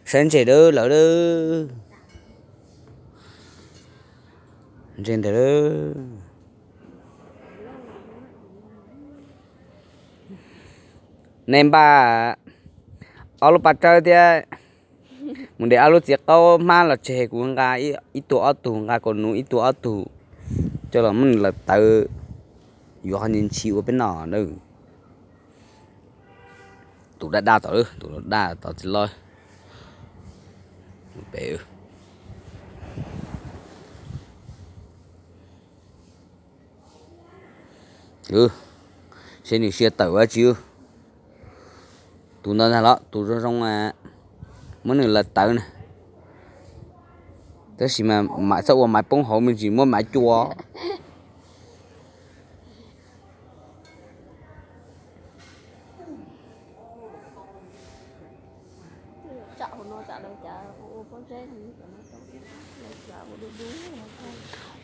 Saib ntses dawb lawm. Ntses ntawd. Nej npaj ob lub paj tsawb thiab mus de ob lub txiv qaub hmab los tseg, kuv nqa ib tug ob tug, nqa kaus nuv ib tug ob tug coj los muab nws lawv tawv yuav qhov ntsis ntshis ua peb noj na. Tus daj daj tom, tus daj daj tom txiv loj. Seb nws sia tawm dab tsi. Tus ntawd ntag los tus zoo zoo, muab nws lawv tawv na. Tab sis mas txhob ua maiv poob hauv me ntsis muab maiv cua.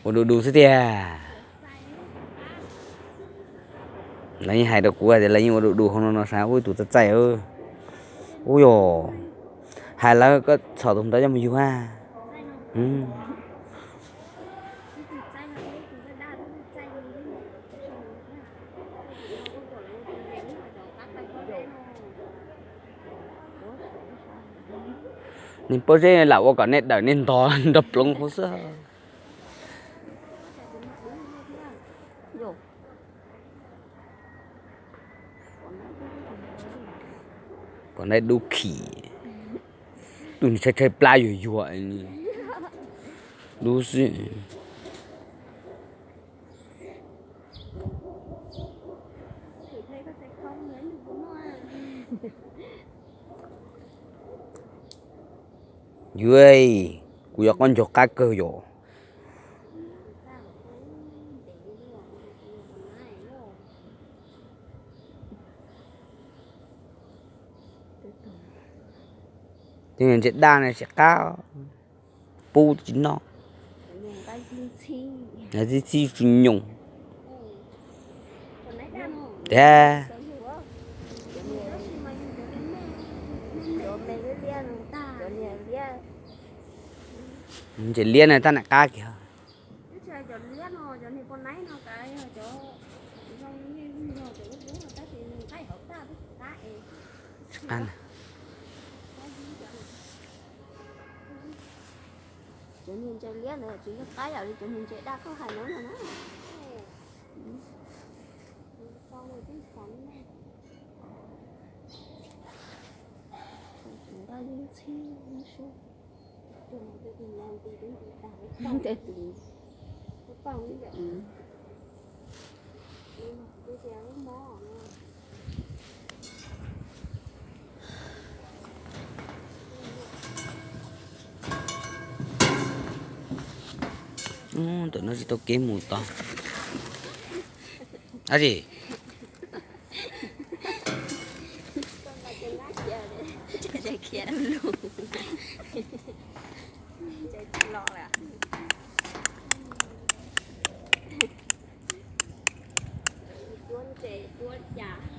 Ua du du xwb tiag. Lawv yeej hais rau kuv tias lawv yeej ua du du hauv no no sav, ub, tus txaij txaij. Ub yog, hais lawv koj txhom tus ntawd coj mus yug a. Niag pob zeb lam ua kom nej dawm nej ntog nrog ploov hauv xwb. Kom neb dub khim, tus tshaib tshaib plab yuag yuag dub xwb. Yuav, kuv yuav qaub ncaug qab kawg yom. Ntses daj no tsis qab, pub tsis noj, txi txi tsis nyoos. Tiag. Ntses liab no tab nam qab kiag. Cov niag ntses liab ntawd tsis yog qab yam li cov niag ntses daj koj hais no na. Ntawm no tsis tau kev mus tod. Dab tsi? Cuab ntses cuab cas.